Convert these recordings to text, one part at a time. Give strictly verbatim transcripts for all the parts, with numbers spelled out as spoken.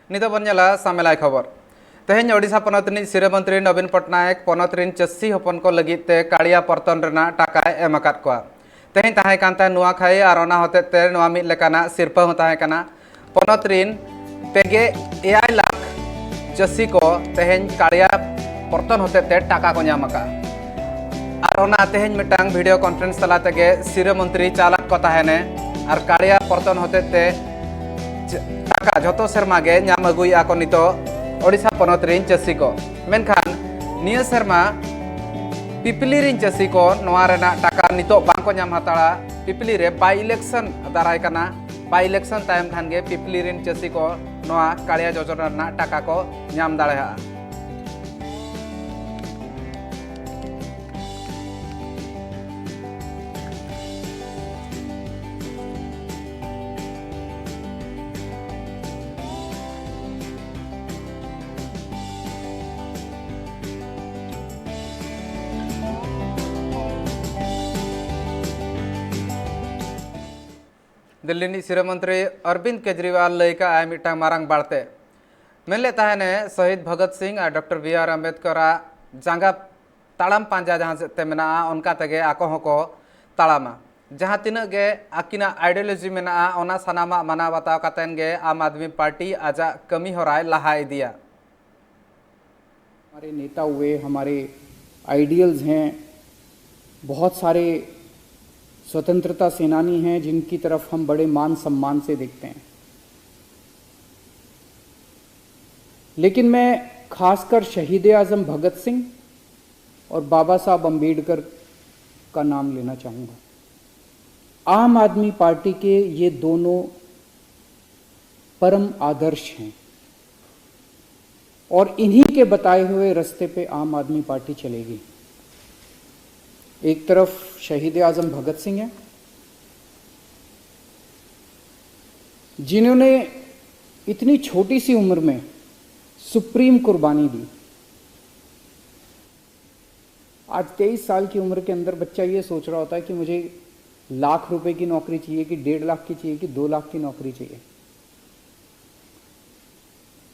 ᱱᱤᱛᱚᱜ ᱵᱚᱱ ᱧᱮᱞᱟ ᱥᱟᱢᱮᱞᱟᱭ ᱠᱷᱚᱵᱚᱨ᱾ ᱛᱮᱦᱮᱧ ᱳᱰᱤᱥᱟ ᱯᱚᱱᱚᱛ ᱨᱤᱱᱤᱡ ᱥᱤᱨᱟᱹ ᱢᱚᱱᱛᱨᱤ ᱱᱚᱵᱤᱱ ᱯᱚᱴᱱᱟᱭᱮᱠ ᱯᱚᱱᱚᱛ ᱨᱤᱱ ᱪᱟᱹᱥᱤ ᱦᱚᱯᱚᱱ ᱠᱚ ᱞᱟᱹᱜᱤᱫ ᱛᱮ ᱠᱟᱲᱤᱭᱟ ᱯᱚᱨᱛᱚᱱ ᱨᱮᱱᱟᱜ ᱴᱟᱠᱟᱭ ᱮᱢ ᱟᱠᱟᱫ ᱠᱚᱣᱟ᱾ ᱛᱮᱦᱮᱧ ᱛᱟᱦᱮᱸ ᱠᱟᱱ ᱛᱟᱦᱮᱸ ᱱᱚᱣᱟ ᱠᱷᱟᱹᱭ ᱟᱨ ᱚᱱᱟ ᱦᱚᱛᱮᱡ ᱛᱮ ᱱᱚᱣᱟ ᱢᱤᱫ ᱞᱮᱠᱟᱱᱟᱜ ᱥᱤᱨᱯᱟᱹ ᱦᱚᱸ ᱛᱟᱦᱮᱸ ᱠᱟᱱᱟ᱾ ᱯᱚᱱᱚᱛ ᱨᱤᱱ ᱯᱮᱜᱮ ᱮᱭᱟᱭ ᱞᱟᱠᱷ ᱪᱟᱹᱥᱤ ᱠᱚ ᱛᱮᱦᱮᱧ ᱠᱟᱲᱤᱭᱟ ᱯᱚᱨᱛᱚᱱ ᱦᱚᱛᱮᱡ ᱛᱮ ᱴᱟᱠᱟ ᱠᱚ ᱧᱟᱢ ᱟᱠᱟᱫᱼᱟ᱾ ᱟᱨ ᱚᱱᱟ ᱛᱮᱦᱮᱧ ᱢᱤᱫᱴᱟᱝ ᱵᱷᱤᱰᱤᱭᱳ ᱠᱚᱱᱯᱷᱟᱨᱮᱱᱥ ᱛᱟᱞᱟ ᱛᱮᱜᱮ ᱥᱤᱨᱟᱹ ᱢᱚᱱᱛᱨᱤ ᱪᱟᱞᱟᱜ ᱠᱚ ᱛᱟᱦᱮᱱᱮ ᱟᱨ ᱠᱟᱲᱤᱭᱟ ᱯᱚᱨᱛᱚᱱ ᱦᱚᱛᱮᱡ ᱛᱮ ᱪ-, ᱴᱟᱠᱟ ᱡᱷᱚᱛᱚ ᱥᱮᱨᱢᱟ ᱜᱮ ᱧᱟᱢ ᱟᱹᱜᱩᱭᱮᱫᱼᱟ ᱠᱚ ᱱᱤᱛᱚᱜ ᱳᱰᱤᱥᱟ ᱯᱚᱱᱚᱛ ᱨᱤᱱ ᱪᱟᱹᱥᱤ ᱠᱚ᱾ ᱢᱮᱱᱠᱷᱟᱱ ᱱᱤᱭᱟᱹ ᱥᱮᱨᱢᱟ ᱯᱤᱯᱞᱤ ᱨᱤᱱ ᱪᱟᱹᱥᱤ ᱠᱚ ᱱᱚᱣᱟ ᱨᱮᱱᱟᱜ ᱴᱟᱠᱟ ᱱᱤᱛᱚᱜ ᱵᱟᱝ ᱠᱚ ᱧᱟᱢ ᱦᱟᱛᱟᱲᱟ᱾ ᱯᱤᱯᱞᱤ ᱨᱮ ᱵᱟᱭ ᱤᱞᱮᱠᱥᱚᱱ ᱫᱟᱨᱟᱭ ᱠᱟᱱᱟ᱾ ᱵᱟᱭ ᱤᱞᱮᱠᱥᱚᱱ ᱛᱟᱭᱚᱢ ᱠᱷᱟᱱ ᱜᱮ ᱯᱤᱯᱞᱤ ᱨᱤᱱ ᱪᱟᱹᱥᱤ ᱠᱚ ᱱᱚᱣᱟ ᱠᱟᱲᱤᱭᱟ ᱡᱳᱡᱚᱱᱟ ᱨᱮᱱᱟᱜ ᱴᱟᱠᱟ ᱠᱚ ᱧᱟᱢ ᱫᱟᱲᱮᱭᱟᱜᱼᱟ᱾ ᱫᱤᱞᱞᱤ ᱨᱤᱱᱤᱡ ᱥᱤᱨᱟᱹ ᱢᱚᱱᱛᱨᱤ ᱚᱨᱵᱤᱱᱫ ᱠᱮᱡᱨᱤᱣᱟᱞ ᱞᱟᱹᱭ ᱠᱟᱜᱼᱟᱭ ᱢᱤᱫᱴᱟᱝ ᱢᱟᱨᱟᱝ ᱵᱟᱲᱛᱮ᱾ ᱢᱮᱱ ᱞᱮᱫ ᱛᱟᱦᱮᱱᱮ, ᱥᱚᱦᱤᱫ ᱵᱷᱚᱜᱚᱛ ᱥᱤᱝ ᱟᱨ ᱰᱚᱠᱴᱚᱨ ᱵᱤ ᱟᱨ ᱟᱢᱵᱮᱫᱠᱚᱨᱟᱜ ᱡᱟᱸᱜᱟ ᱛᱟᱲᱟᱢ ᱯᱟᱸᱡᱟ ᱡᱟᱦᱟᱸ ᱥᱮᱫ ᱛᱮ ᱢᱮᱱᱟᱜᱼᱟ, ᱚᱱᱠᱟ ᱛᱮᱜᱮ ᱟᱠᱚ ᱦᱚᱸᱠᱚ ᱛᱟᱲᱟᱢᱟ᱾ ᱡᱟᱦᱟᱸ ᱛᱤᱱᱟᱹᱜ ᱜᱮ ᱟᱹᱠᱤᱱᱟᱜ ᱟᱭᱰᱤᱭᱳᱞᱚᱡᱤ ᱢᱮᱱᱟᱜᱼᱟ, ᱚᱱᱟ ᱥᱟᱱᱟᱢᱟᱜ ᱢᱟᱱᱟᱣ ᱵᱟᱛᱟᱣ ᱠᱟᱛᱮᱱ ᱜᱮ ᱟᱢ ᱟᱫᱢᱤ ᱯᱟᱨᱴᱤ ᱟᱡᱟᱜ ᱠᱟᱹᱢᱤ ᱦᱚᱨᱟᱭ ᱞᱟᱦᱟ ᱤᱫᱤᱭᱟ᱾ हमारे नेता हुए, हमारे आइडियल्स हैं, बहुत सारे स्वतंत्रता सेनानी हैं जिनकी तरफ हम बड़े मान सम्मान से देखते हैं। लेकिन मैं खासकर शहीद आजम भगत सिंह और बाबा साहब अंबेडकर का नाम लेना चाहूँगा। आम आदमी पार्टी के ये दोनों परम आदर्श हैं और इन्हीं के बताए हुए रास्ते पे आम आदमी पार्टी चलेगी। एक तरफ शहीद आजम भगत सिंह हैं, जिन्होंने इतनी छोटी सी उम्र में सुप्रीम कुर्बानी दी। आज तेईस साल की उम्र के अंदर बच्चा ये सोच रहा होता है कि मुझे लाख रुपए की नौकरी चाहिए, कि डेढ़ लाख की चाहिए, कि दो लाख की नौकरी चाहिए।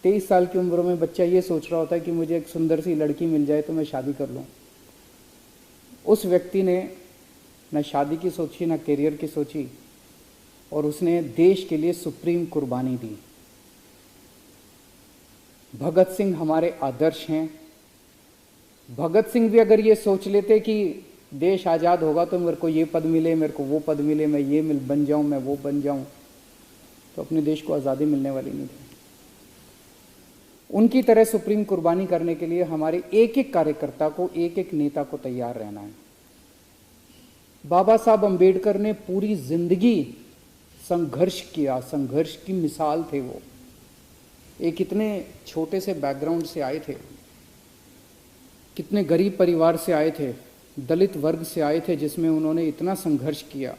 तेईस साल की उम्र में बच्चा ये सोच रहा होता है कि मुझे एक सुंदर सी लड़की मिल जाए तो मैं शादी कर लूँ। उस व्यक्ति ने ना शादी की सोची, ना करियर की सोची, और उसने देश के लिए सुप्रीम कुर्बानी दी। भगत सिंह हमारे आदर्श हैं। भगत सिंह भी अगर ये सोच लेते कि देश आज़ाद होगा तो मेरे को ये पद मिले, मेरे को वो पद मिले, मैं ये मिल बन जाऊं, मैं वो बन जाऊं, तो अपने देश को आज़ादी मिलने वाली नहीं थी। उनकी तरह सुप्रीम कुर्बानी करने के लिए हमारे एक एक कार्यकर्ता को, एक एक नेता को तैयार रहना है। बाबा साहब अंबेडकर ने पूरी जिंदगी संघर्ष किया, संघर्ष की मिसाल थे वो। एक इतने छोटे से बैकग्राउंड से आए थे, कितने गरीब परिवार से आए थे, दलित वर्ग से आए थे, जिसमें उन्होंने इतना संघर्ष किया।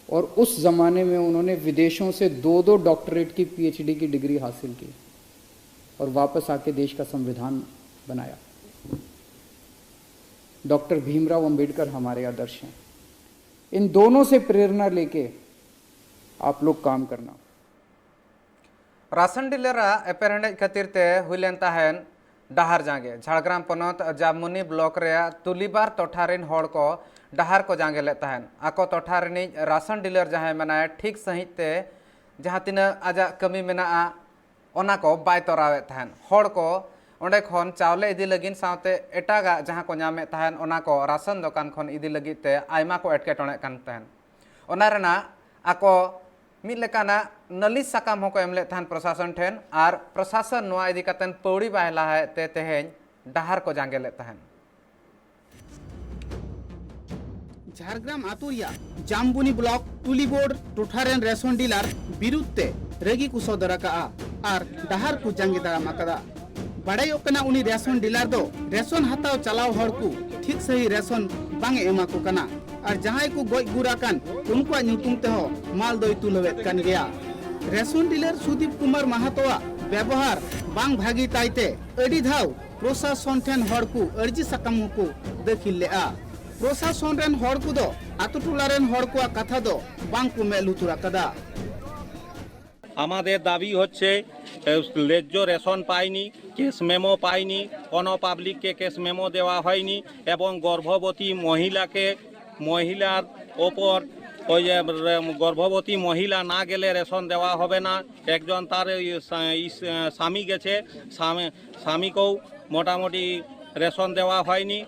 और उस ज़माने में उन्होंने विदेशों से दो दो डॉक्टरेट की, पीएचडी की डिग्री हासिल की और वापस आके देश का संविधान बनाया। डॉक्टर भीमराव अंबेडकर हमारे आदर्श हैं। इन दोनों से प्रेरणा लेके आप लोग काम करना। ᱨᱟᱥᱚᱱ ᱰᱤᱞᱟᱨᱟᱜ ᱮᱯᱮᱨᱦᱮᱸᱰᱮᱡ ᱠᱷᱟᱹᱛᱤᱨ ᱛᱮ ᱦᱩᱭ ᱞᱮᱱ ᱛᱟᱦᱮᱸᱱ ᱰᱟᱦᱟᱨ ᱡᱟᱸᱜᱮ᱾ ᱡᱷᱟᱲᱜᱨᱟᱢ ᱯᱚᱱᱚᱛ ᱡᱟᱢᱢᱩᱱᱤ ᱵᱞᱚᱠ ᱨᱮᱭᱟᱜ ᱛᱩᱞᱤᱵᱟᱨ ᱴᱚᱴᱷᱟ ᱨᱤᱱ ᱦᱚᱲ ᱠᱚ ᱰᱟᱦᱟᱨ ᱠᱚ ᱡᱟᱸᱜᱮ ᱞᱮᱫ ᱛᱟᱦᱮᱸᱱ᱾ ᱟᱠᱚ ᱴᱚᱴᱷᱟ ᱨᱤᱱᱤᱡ ᱨᱟᱥᱚᱱ ᱰᱤᱞᱟᱨ ᱡᱟᱦᱟᱸᱭ ᱢᱮᱱᱟᱭᱟ, ᱴᱷᱤᱠ ᱥᱟᱺᱦᱤᱡ ᱛᱮ ᱡᱟᱦᱟᱸ ᱛᱤᱱᱟᱹᱜ ᱟᱡᱟᱜ ᱠᱟᱹᱢᱤ ᱢᱮᱱᱟᱜᱼᱟ, ᱚᱱᱟ ᱠᱚ ᱵᱟᱭ ᱛᱚᱨᱟᱣᱮᱫ ᱛᱟᱦᱮᱸᱱ᱾ ᱦᱚᱲ ᱠᱚ ᱚᱸᱰᱮ ᱠᱷᱚᱱ ᱪᱟᱣᱞᱮ ᱤᱫᱤ ᱞᱟᱹᱜᱤᱫ ᱥᱟᱶᱛᱮ ᱮᱴᱟᱜᱟᱜ ᱡᱟᱦᱟᱸ ᱠᱚ ᱧᱟᱢᱮᱫ ᱛᱟᱦᱮᱸᱱ, ᱚᱱᱟ ᱠᱚ ᱨᱟᱥᱚᱱ ᱫᱚᱠᱟᱱ ᱠᱷᱚᱱ ᱤᱫᱤ ᱞᱟᱹᱜᱤᱫ ᱛᱮ ᱟᱭᱢᱟ ᱠᱚ ᱮᱴᱠᱮᱴᱚᱬᱮᱜ ᱠᱟᱱ ᱛᱟᱦᱮᱸᱱ᱾ ᱚᱱᱟ ᱨᱮᱱᱟᱜ ᱟᱠᱚ ᱢᱤᱫ ᱞᱮᱠᱟᱱᱟᱜ ᱱᱟᱹᱞᱤᱥ ᱥᱟᱠᱟᱢ ᱦᱚᱸᱠᱚ ᱮᱢ ᱞᱮᱫ ᱛᱟᱦᱮᱸᱱ ᱯᱨᱚᱥᱟᱥᱚᱱ ᱴᱷᱮᱱ, ᱟᱨ ᱯᱨᱚᱥᱟᱥᱚᱱ ᱱᱚᱣᱟ ᱤᱫᱤ ᱠᱟᱛᱮ ᱯᱟᱹᱣᱲᱤ ᱵᱟᱭ ᱞᱟᱦᱟᱭᱮᱫ ᱛᱮ ᱛᱮᱦᱮᱧ ᱰᱟᱦᱟᱨ ᱠᱚ ᱡᱟᱸᱜᱮ ᱞᱮᱫ ᱛᱟᱦᱮᱸᱱ᱾ ᱡᱷᱟᱲᱜᱨᱟᱢ ᱟᱹᱛᱩ ᱨᱮᱭᱟᱜ ᱡᱟᱢᱵᱩᱱᱤ ᱵᱞᱚᱠ ᱴᱩᱞᱤᱵᱳᱲ ᱴᱚᱴᱷᱟ ᱨᱮᱱ ᱨᱮᱥᱚᱱ ᱰᱤᱞᱟᱨ ᱵᱤᱨᱩᱫᱽ ᱛᱮ ᱨᱟᱹᱜᱤ ᱠᱚ ᱥᱚᱫᱚᱨ ᱟᱠᱟᱫᱼᱟ ᱟᱨ ᱰᱟᱦᱟᱨ ᱠᱚ ᱡᱟᱸᱜᱮ ᱫᱟᱨᱟᱢ ᱟᱠᱟᱫᱟ᱾ ᱵᱟᱲᱟᱭᱚᱜ ᱠᱟᱱᱟ, ᱩᱱᱤ ᱨᱮᱥᱚᱱ ᱰᱤᱞᱟᱨ ᱫᱚ ᱨᱮᱥᱚᱱ ᱦᱟᱛᱟᱣ ᱪᱟᱞᱟᱣ ᱦᱚᱲ ᱠᱚ ᱴᱷᱤᱠ ᱥᱟᱹᱦᱤ ᱨᱮᱥᱚᱱ ᱵᱟᱝ ᱮ ᱮᱢᱟ ᱠᱚ ᱠᱟᱱᱟ ᱟᱨ ᱡᱟᱦᱟᱸᱭ ᱠᱚ ᱜᱚᱡ ᱜᱩᱨ ᱟᱠᱟᱱ ᱩᱱᱠᱩᱣᱟᱜ ᱧᱩᱛᱩᱢ ᱛᱮᱦᱚᱸ ᱢᱟᱞ ᱫᱚᱭ ᱛᱩᱞᱟᱹᱣᱮᱫ ᱠᱟᱱ ᱜᱮᱭᱟ᱾ ᱨᱮᱥᱚᱱ ᱰᱤᱞᱟᱨ ᱥᱩᱫᱤᱯ ᱠᱩᱢᱟᱨ ᱢᱟᱦᱟᱛᱚᱣᱟᱜ ᱵᱮᱵᱚᱦᱟᱨ ᱵᱟᱝ ᱵᱷᱟᱹᱜᱤ ᱛᱟᱭ ᱛᱮ ᱟᱹᱰᱤ ᱫᱷᱟᱣ ᱯᱨᱚᱥᱟᱥᱚᱱ ᱴᱷᱮᱱ ᱦᱚᱲ ᱠᱚ ᱟᱹᱨᱡᱤ ᱥᱟᱠᱟᱢ ᱦᱚᱸᱠᱚ ᱫᱟᱹᱠᱷᱤᱞ ᱞᱮᱫᱼᱟ᱾ ᱯᱨᱚᱥᱟᱥᱚᱱ ᱨᱮᱱ ᱦᱚᱲ ᱠᱚᱫᱚ ᱟᱛᱳ ᱴᱚᱞᱟ ᱨᱮᱱ ᱦᱚᱲ ᱠᱚᱣᱟᱜ ᱠᱟᱛᱷᱟ ᱫᱚ ᱵᱟᱝ ᱠᱚ ᱢᱮᱫ ᱞᱩᱛᱩᱨ ᱟᱠᱟᱫᱟ᱾ আমাদের দাবি হচ্ছে, এ, ন্যায্য রেশন পাইনি, ক্যাশ মেমো পাইনি, কোনো পাবলিককে ক্যাশ মেমো দেওয়া হয়নি এবং গর্ভবতী মহিলাকে, মহিলার ওপর ওই যে, এম, গর্ভবতী মহিলা না গেলে রেশন দেওয়া হবে না। একজন তার ওই স্বা-, ইস-, আহ, স্বামী গেছে, স্বামী, স্বামীকেও মোটামুটি রেশন দেওয়া হয়নি।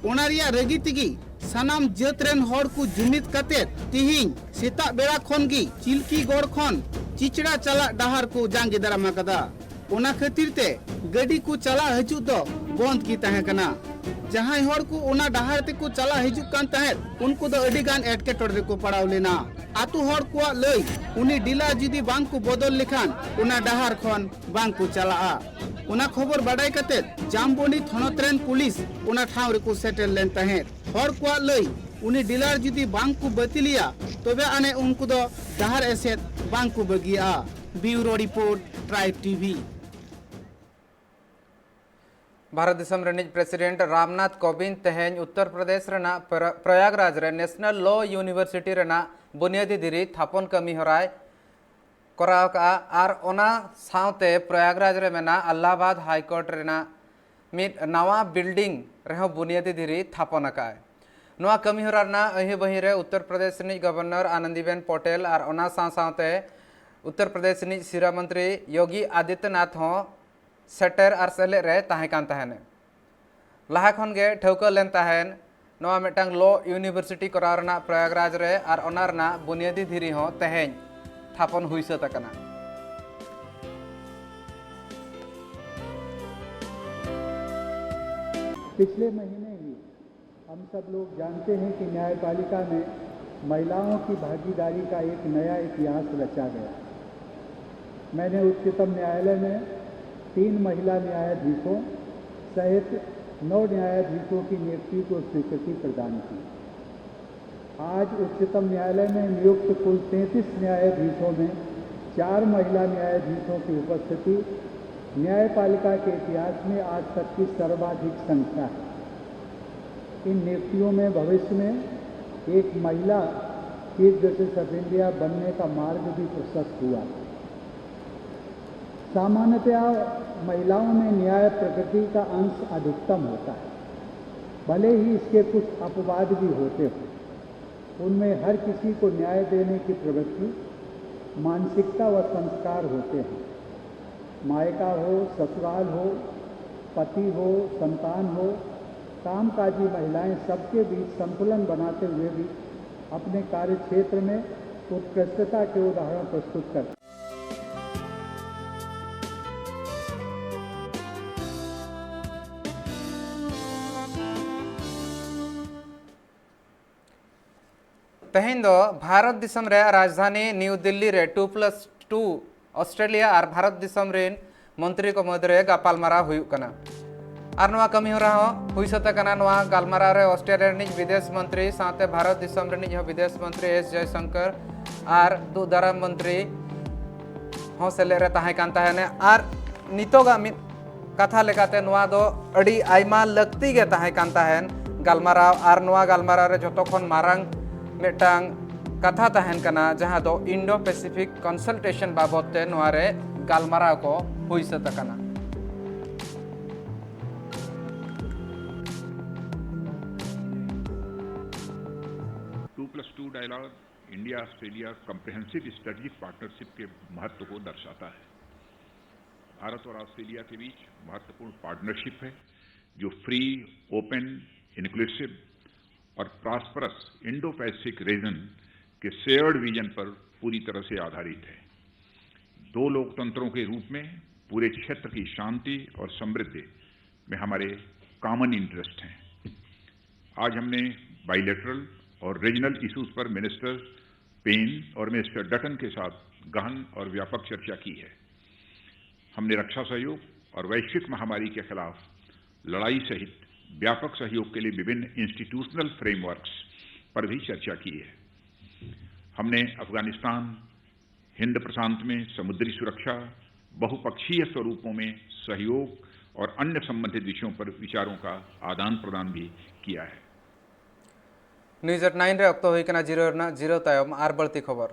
ᱚᱱᱟ ᱨᱮᱭᱟᱜ ᱨᱟᱹᱜᱤ ᱛᱮᱜᱮ ᱥᱟᱱᱟᱢ ᱡᱟᱹᱛ ᱨᱮᱱ ᱦᱚᱲ ᱠᱚ ᱡᱩᱢᱤᱫ ᱠᱟᱛᱮ ᱛᱤᱦᱤᱧ ᱥᱮᱛᱟᱜ ᱵᱮᱲᱟ ᱠᱷᱚᱱ ᱜᱮ ᱪᱤᱞᱠᱤᱜᱚᱲ ᱠᱷᱚᱱ ᱪᱤᱪᱲᱟ ᱪᱟᱞᱟᱜ ᱰᱟᱦᱟᱨ ᱠᱚ ᱡᱟᱸᱜᱮ ᱫᱟᱨᱟᱢ ᱟᱠᱟᱫᱟ᱾ ᱚᱱᱟ ᱠᱷᱟᱹᱛᱤᱨ ᱛᱮ ᱜᱟᱹᱰᱤ ᱠᱚ ᱪᱟᱞᱟᱜ ᱦᱤᱡᱩᱜ ᱫᱚ ᱵᱚᱱᱫ ᱜᱮ ᱛᱟᱦᱮᱸ ᱠᱟᱱᱟ᱾ ᱡᱟᱦᱟᱸᱭ ᱦᱚᱲ ᱠᱚ ᱚᱱᱟ ᱰᱟᱦᱟᱨ ᱛᱮᱠᱚ ᱪᱟᱞᱟᱜ ᱦᱤᱡᱩᱜ ᱠᱟᱱ ᱛᱟᱦᱮᱸᱫ, ᱩᱱᱠᱩ ᱫᱚ ᱟᱹᱰᱤ ᱜᱟᱱ ᱮᱴᱠᱮᱴᱚᱬᱮ ᱨᱮᱠᱚ ᱯᱟᱲᱟᱣ ᱞᱮᱱᱟ᱾ ᱟᱛᱳ ᱦᱚᱲ ᱠᱚᱣᱟᱜ ᱞᱟᱹᱭ, ᱩᱱᱤ ᱰᱤᱞᱟᱨ ᱡᱩᱫᱤ ᱵᱟᱝ ᱠᱚ ᱵᱚᱫᱚᱞ ᱞᱮᱠᱷᱟᱱ ᱚᱱᱟ ᱰᱟᱦᱟᱨ ᱠᱷᱚᱱ ᱵᱟᱝ ᱠᱚ ᱪᱟᱞᱟᱜᱼᱟ᱾ ᱚᱱᱟ ᱠᱷᱚᱵᱚᱨ ᱵᱟᱰᱟᱭ ᱠᱟᱛᱮ ᱡᱟᱢᱵᱚᱱᱤ ᱛᱷᱚᱱᱚᱛ ᱨᱮᱱ ᱯᱩᱞᱤᱥ ᱚᱱᱟ ᱴᱷᱟᱶ ᱨᱮᱠᱚ ᱥᱮᱴᱮᱨ ᱞᱮᱱ ᱛᱟᱦᱮᱸᱫ᱾ ᱦᱚᱲ ᱠᱚᱣᱟᱜ ᱞᱟᱹᱭ, ᱩᱱᱤ ᱰᱤᱞᱟᱨ ᱡᱩᱫᱤ ᱵᱟᱝ ᱠᱚ ᱵᱟᱹᱛᱤᱞᱮᱭᱟ, ᱛᱚᱵᱮ ᱟᱹᱱᱤᱡ ᱩᱱᱠᱩ ᱫᱚ ᱰᱟᱦᱟᱨ ᱮᱥᱮᱫ ᱵᱟᱝ ᱠᱚ ᱵᱟᱹᱜᱤᱭᱟᱜᱼᱟ᱾ ᱵᱤᱭᱩᱨᱳ ᱨᱤᱯᱳᱨᱴ, ᱴᱨᱟᱭᱤᱵᱽ ᱴᱤᱵᱷᱤ᱾ ᱵᱷᱟᱨᱚᱛ ᱫᱤᱥᱚᱢ ᱨᱤᱱᱤᱡ ᱯᱨᱮᱥᱤᱰᱮᱱᱴ ᱨᱟᱢᱱᱟᱛᱷ ᱠᱳᱵᱤᱱᱫᱽ ᱛᱮᱦᱮᱧ ᱩᱛᱛᱚᱨ ᱯᱨᱚᱫᱮᱥ ᱨᱮᱱᱟᱜ ᱯᱨᱚ-, ᱯᱨᱚᱭᱟᱜᱽᱨᱟᱡᱽ ᱨᱮ ᱱᱮᱥᱱᱟᱞ ᱞᱚ ᱤᱭᱩᱱᱤᱵᱷᱟᱨᱥᱤᱴᱤ ᱨᱮᱱᱟᱜ ᱵᱩᱱᱭᱟᱹᱫᱤ ᱫᱷᱤᱨᱤ ᱛᱷᱟᱯᱚᱱ ᱠᱟᱹᱢᱤ ᱦᱚᱨᱟᱭ ᱠᱚᱨᱟᱣ ᱠᱟᱜᱼᱟ ᱟᱨ ᱚᱱᱟ ᱥᱟᱶᱛᱮ ᱯᱨᱚᱭᱟᱜᱽᱨᱟᱡᱽ ᱨᱮ ᱢᱮᱱᱟᱜ ᱟᱞᱞᱟᱦᱟᱵᱟᱫᱽ ᱦᱟᱭ ᱠᱳᱨᱴ ᱨᱮᱱᱟᱜ ᱢᱤᱫ ᱱᱟᱣᱟ ᱵᱤᱞᱰᱤᱝ ᱨᱮᱦᱚᱸ ᱵᱩᱱᱭᱟᱹᱫᱤ ᱫᱷᱤᱨᱤ ᱛᱷᱟᱯᱚᱱ ᱟᱠᱟᱫᱼᱟᱭ᱾ ᱱᱚᱣᱟ ᱠᱟᱹᱢᱤ ᱦᱚᱨᱟ ᱨᱮᱱᱟᱜ ᱟᱹᱦᱤ ᱵᱟᱹᱦᱤ ᱨᱮ ᱩᱛᱛᱚᱨ ᱯᱨᱚᱫᱮᱥ ᱨᱤᱱᱤᱡ ᱜᱚᱵᱷᱚᱨᱱᱚᱨ ᱟᱱᱚᱱᱫᱤᱵᱮᱱ ᱯᱚᱴᱮᱞ ᱟᱨ ᱚᱱᱟ ᱥᱟᱶ ᱥᱟᱶᱛᱮ ᱩᱛᱛᱚᱨ ᱯᱨᱚᱫᱮᱥ ᱨᱤᱱᱤᱡ ᱥᱤᱨᱟᱹ ᱢᱚᱱᱛᱨᱤ ᱭᱳᱜᱤ ᱟᱫᱤᱛᱭᱚᱱᱟᱛᱷ ᱦᱚᱸ ᱥᱮᱴᱮᱨ ᱟᱨ ᱥᱮᱞᱮᱫ ᱨᱮ ᱛᱟᱦᱮᱸ ᱠᱟᱱ ᱛᱟᱦᱮᱱ᱾ ᱞᱟᱦᱟ ᱠᱷᱚᱱ ᱜᱮ ᱴᱷᱟᱹᱣᱠᱟᱹ ᱞᱮᱱ ᱛᱟᱦᱮᱱ, ᱱᱚᱣᱟ ᱢᱤᱫᱴᱟᱝ ᱞᱚ ᱤᱭᱩᱱᱤᱵᱷᱟᱨᱥᱤᱴᱤ ᱠᱚᱨᱟᱣ ᱨᱮᱱᱟᱜ ᱯᱨᱚᱭᱟᱜᱽᱨᱟᱡᱽ ᱨᱮ ᱟᱨ ᱚᱱᱟ ᱨᱮᱱᱟᱜ ᱵᱩᱱᱭᱟᱹᱫᱤ ᱫᱷᱤᱨᱤ ᱦᱚᱸ ᱛᱮᱦᱮᱧ ᱛᱷᱟᱯᱚᱱ ᱦᱩᱭ ᱥᱟᱹᱛ ᱟᱠᱟᱱᱟ᱾ पिछले महीने ही हम सब लोग जानते हैं कि न्यायपालिका में महिलाओं की भागीदारी का एक नया इतिहास रचा गया। मैंने उच्चतम न्यायालय में तीन महिला न्यायाधीशों सहित नौ न्यायाधीशों की नियुक्ति को स्वीकृति प्रदान की। आज उच्चतम न्यायालय में नियुक्त कुल तैंतीस न्यायाधीशों में चार महिला न्यायाधीशों की उपस्थिति न्यायपालिका के इतिहास में आज तक की सर्वाधिक संख्या है। इन नियुक्तियों में भविष्य में एक महिला चीफ जस्टिस ऑफ इंडिया बनने का मार्ग भी प्रशस्त हुआ। सामान्यतया महिलाओं में न्याय प्रकृति का अंश अधिकतम होता है, भले ही इसके कुछ अपवाद भी होते हों। उनमें हर किसी को न्याय देने की प्रवृत्ति, मानसिकता व संस्कार होते हैं। मायका हो, ससुराल हो, पति हो, संतान हो, कामकाजी महिलाएं सबके बीच संतुलन बनाते हुए भी अपने कार्य क्षेत्र में उत्कृष्टता के उदाहरण प्रस्तुत करती हैं। ᱛᱮᱦᱮᱧ ᱫᱚ ᱵᱷᱟᱨᱚᱛ ᱫᱤᱥᱚᱢ ᱨᱮ ᱨᱟᱡᱽᱫᱷᱟᱱᱤ ᱱᱤᱭᱩ ᱫᱤᱞᱞᱤ ᱨᱮ ᱴᱩ ᱯᱞᱟᱥ ᱴᱩ ᱚᱥᱴᱨᱮᱞᱤᱭᱟ ᱟᱨ ᱵᱷᱟᱨᱚᱛ ᱫᱤᱥᱚᱢ ᱨᱮᱱ ᱢᱚᱱᱛᱨᱤ ᱠᱚ ᱢᱩᱫᱽᱨᱮ ᱜᱟᱯᱟᱞᱢᱟᱨᱟᱣ ᱦᱩᱭᱩᱜ ᱠᱟᱱᱟ᱾ ᱟᱨ ᱱᱚᱣᱟ ᱠᱟᱹᱢᱤ ᱦᱚᱨᱟ ᱦᱚᱸ ᱦᱩᱭ ᱥᱟᱹᱛ ᱟᱠᱟᱱᱟ᱾ ᱱᱚᱣᱟ ᱜᱟᱞᱢᱟᱨᱟᱣ ᱨᱮ ᱚᱥᱴᱨᱮᱞᱤᱭᱟ ᱨᱤᱱᱤᱡ ᱵᱤᱫᱮᱥ ᱢᱚᱱᱛᱨᱤ ᱥᱟᱶᱛᱮ ᱵᱷᱟᱨᱚᱛ ᱫᱤᱥᱚᱢ ᱨᱤᱱᱤᱡ ᱦᱚᱸ ᱵᱤᱫᱮᱥ ᱢᱚᱱᱛᱨᱤ ᱮᱥ ᱡᱚᱭᱥᱚᱝᱠᱚᱨ ᱟᱨ ᱫᱩᱜ ᱫᱟᱨᱟᱢ ᱢᱚᱱᱛᱨᱤ ᱦᱚᱸ ᱥᱮᱞᱮᱫ ᱨᱮ ᱛᱟᱦᱮᱸ ᱠᱟᱱ ᱛᱟᱦᱮᱱᱟ᱾ ᱟᱨ ᱱᱤᱛᱚᱜᱟᱜ ᱢᱤᱫ ᱠᱟᱛᱷᱟ ᱞᱮᱠᱟᱛᱮ ᱱᱚᱣᱟ ᱫᱚ ᱟᱹᱰᱤ ᱟᱭᱢᱟ ᱞᱟᱹᱠᱛᱤ ᱜᱮ ᱛᱟᱦᱮᱸ ᱠᱟᱱ ᱛᱟᱦᱮᱱ ᱜᱟᱞᱢᱟᱨᱟᱣ᱾ ᱟᱨ ᱱᱚᱣᱟ ᱜᱟᱞᱢᱟᱨᱟᱣ ᱨᱮ ᱡᱷᱚᱛᱚ ᱠᱷᱚᱱ ᱢᱟᱨᱟᱝ ᱢᱤᱫᱴᱟᱝ ᱠᱟᱛᱷᱟ ᱛᱟᱦᱮᱱ ᱠᱟᱱᱟ, ᱡᱟᱦᱟᱸ ᱫᱚ ᱤᱱᱰᱳ ᱯᱮᱥᱤᱯᱷᱤᱠ ᱠᱚᱱᱥᱟᱞᱴᱮᱥᱚᱱ ᱵᱟᱵᱚᱫ ᱛᱮ ᱱᱚᱣᱟ ᱨᱮ ᱜᱟᱞᱢᱟᱨᱟᱣ ᱠᱚ ᱦᱩᱭ ᱥᱟᱹᱛ ᱟᱠᱟᱱᱟ᱾ Two plus two dialogue India Australia comprehensive strategic partnership के महत्व को दर्शाता है। भारत और ऑस्ट्रेलिया के बीच महत्वपूर्ण पार्टनरशिप है, जो फ्री, ओपन, इंक्लूसिव और प्रॉस्परस इंडो पैसिफिक रीजन के शेयर्ड विजन पर पूरी तरह से आधारित है। दो लोकतंत्रों के रूप में पूरे क्षेत्र की शांति और समृद्धि में हमारे कॉमन इंटरेस्ट हैं। आज हमने बाइलेटरल और रीजनल इशूज पर मिनिस्टर पेन और मिनिस्टर डटन के साथ गहन और व्यापक चर्चा की है। हमने रक्षा सहयोग और वैश्विक महामारी के खिलाफ लड़ाई सहित व्यापक सहयोग के लिए विभिन्न इंस्टीट्यूशनल फ्रेमवर्क्स पर भी चर्चा की है। हमने अफगानिस्तान, हिंद प्रशांत में समुद्री सुरक्षा, बहुपक्षीय स्वरूपों में सहयोग और अन्य संबंधित विषयों पर विचारों का आदान प्रदान भी किया है। ᱱᱤᱭᱩᱡᱽ ᱮᱴ ᱱᱟᱭᱤᱱ ᱨᱮ ᱚᱠᱛᱚ ᱦᱩᱭ ᱠᱟᱱᱟ ᱡᱤᱨᱟᱹᱣ ᱨᱮᱱᱟᱜ᱾ ᱡᱤᱨᱟᱹᱣ ᱛᱟᱭᱚᱢ ᱟᱨ ᱵᱟᱹᱲᱛᱤ ᱠᱷᱚᱵᱚᱨ᱾